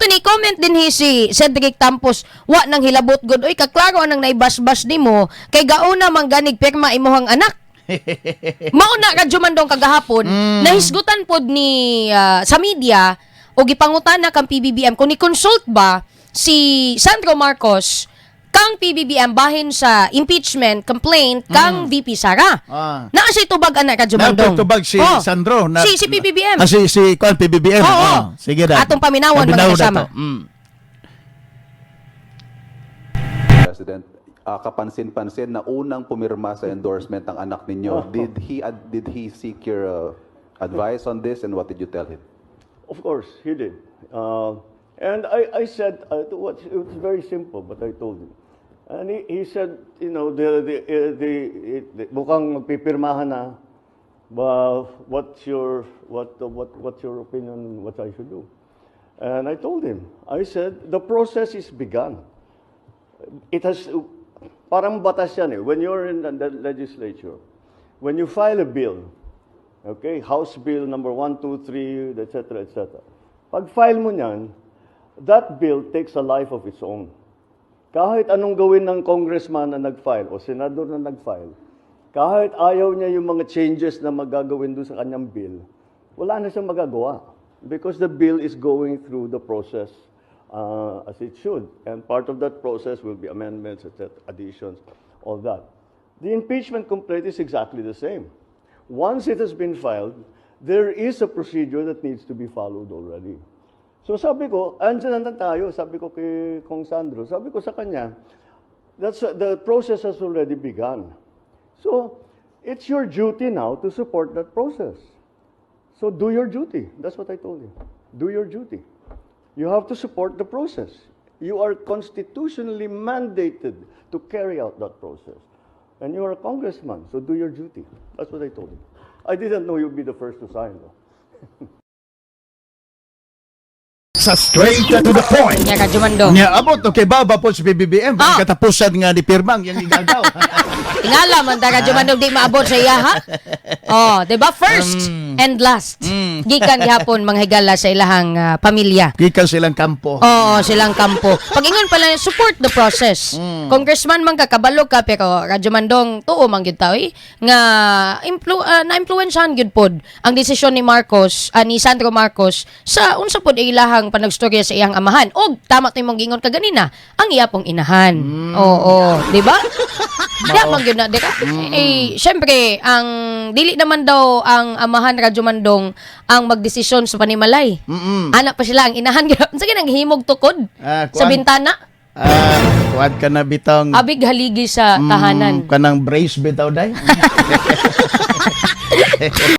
Ni comment din si Cedric Tampos, wa nang hilabot gud oy kaklaro anang naibas-bas nimo kay gauna mangganig pirma imuhang anak. Mauna radyo man dong kagahapon nahisgutan pod ni sa media o gipangutana kang PBBM kung ni-consult ba si Sandro Marcos kang PBBM bahin sa impeachment complaint kang VP Sara. Naa siya tubag anak radyo man dong. Tubag si Sandro na si PBBM. si kuan PBBM. Sige da. Atong paminawon mga kasama. President, kapansin-pansin na unang pumirma sa endorsement ng anak ninyo. Did he seek your advice on this, and what did you tell him? Of course, he did. And I said, it was very simple, but I told him. And he said, you know, mukhang magpipirmahan na. What's your opinion? What I should do? And I told him. I said, the process is begun. It has, parang batas yan eh. When you're in the legislature, when you file a bill, okay, House Bill number 1, 2, 3, etc., etc. Pag file mo niyan, that bill takes a life of its own. Kahit anong gawin ng congressman na nag-file o senador na nag-file, kahit ayaw niya yung mga changes na magagawin doon sa kanyang bill, wala na siyang magagawa. Because the bill is going through the process as it should. And part of that process will be amendments, etc., additions, all that. The impeachment complaint is exactly the same. Once it has been filed, there is a procedure that needs to be followed already. So sabi ko, andyan na tayo, sabi ko kay Kong Sandro, sabi ko sa kanya, the process has already begun. So it's your duty now to support that process. So do your duty. That's what I told him. Do your duty. You have to support the process. You are constitutionally mandated to carry out that process. And you are a congressman, so do your duty. That's what I told him. I didn't know you'd be the first to sign, though. Sa straight to the point. Nya radyo man dong. Nya abot okay baba po si PBBM ang katapusan nga ni pirmang yang igagaw. Tingala man ta radyo man dong di maabot sa iya ha. Oh, 'di ba? First and last. Gikan gihapon manghigala sa ilahang pamilya. Gikan silang kampo. Oo, silang kampo. Pag-ingon pala, support the process. Congressman man kakabalo ka, pero radyo man dong tuo man gyud tayo nga na-influensyahan gyud pod ang desisyon ni Marcos, ni Sandro Marcos sa unsa pod ilahang panagstorya sa iyang amahan. Og tama to imong gingon kaganina, ang iya pong inahan. Oo, di ba? Diya man gyud na di ka. Syempre, ang dili naman daw ang amahan radyo man dong ang magdesisyon sa panimalay. Anak pa sila ang inahan. Sige nang himog tukod sa bintana. Kuad ka na bitong Abig haligi sa tahanan. kanang brace bitaw day.